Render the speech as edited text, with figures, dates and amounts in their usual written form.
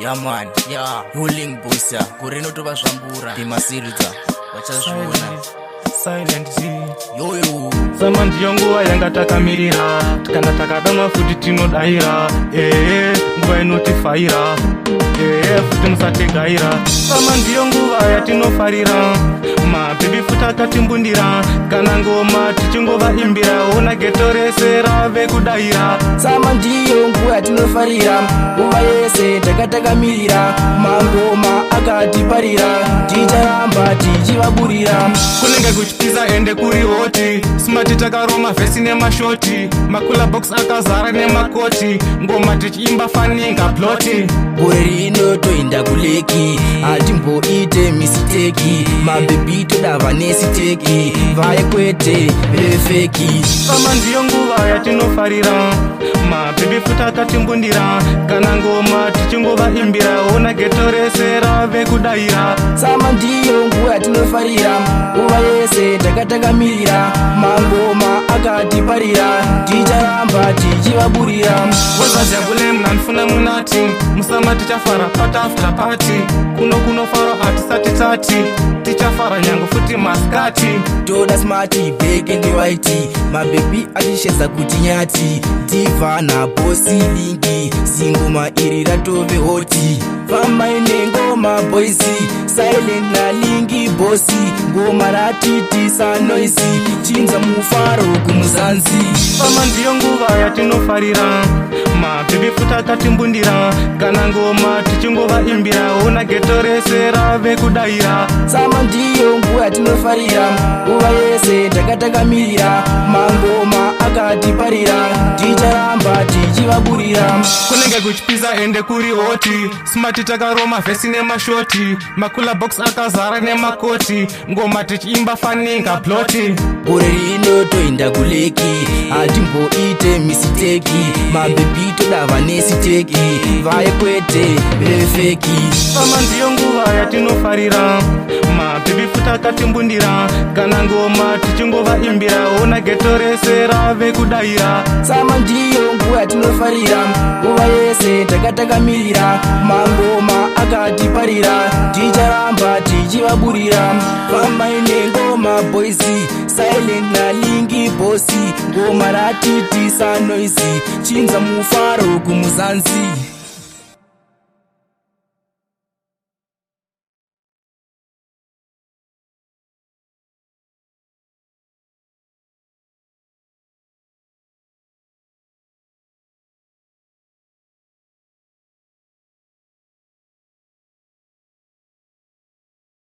Yeah man, yeah, Huling Busa, gore rinotova zvambura imasiridza vachazviona. Silent Z. Yoyo. Summer ndiyo nguva yanga takamirira, kana takadanwa futi tinodaira. Ee, nguva inotifaira, ee, futi musatigaira. Summer ndiyo nguva yatinofarira, mabhebhi futi akatimbundira, kana ngoma tichingovaimbira, ona ghetto rese rave kudaira. Summer ndiyo nguva yatinofarira, nguva yese takatakamirira, mangoma akatiparira, ticharamba tichivaburira. Kunenge kuchipisa ende kuri hot, smart takaroma vhesi nemashoti, macooler box akazara nemakoti, ngoma tichiimba faninga ploti. Gore rino toenda kulake, hatimboite mistake, mabhebhi toda vane stake, vaye kwete vefake. Summer ndiyo nguva yatinofarira, mabhebhi futi akatimbundira, kana ngoma tichingovaimbira, ona ghetto rese rave kudaira. Summer ndiyo nguva yatinofarira, nguva yese takatakamirira, mangoma akatiparira, ticharamba tichivaburira. Wozajabule mnanifuna munati, musummer tichafara party after party, kuno kunofara hatisati tati tichafara nyango futi maskati. Toda smart, black and white, mabhebhi atishedza kuti nyati diva naBoss Lingi, singoma iri ratove hot. Fambai nengoma boys, Silent naLingi Boss, ngoma ratitisa noise, chinza mufaro kumuzanzi. Summer ndiyo nguva yatinofarira, mabhebhi futi akatimbundira, kana ngoma tichingovaimbira, ona ghetto rese rave kudaira. Summer ndiyo nguva yatinofarira, nguva yese takatakamirira, mangoma akatiparira, ticharamba tichivaburira. Kunenge kuchipisa ende kuri hot, smart takaroma vhesi nemashoti, macooler box akazara nemakoti, ngoma tichiimba faninga ploti. Gore rino toenda kulake, hatimboite mistake, mabhebhi toda vane stake, vaye kwete vefake. Summer ndiyo nguva yatinofarira, mabhebhi futi akatimbundira, kana ngoma tichingovaimbira, ona ghetto rese rave kudaira. Summer ndiyo nguva yatinofarira, nguva yese takatakamirira, mangoma akatiparira, ticharamba tichivaburira. Fambai nengoma boys, Silent naLingi Boss, ngoma ratitisa noise, chinza mufaro kumuzanzi.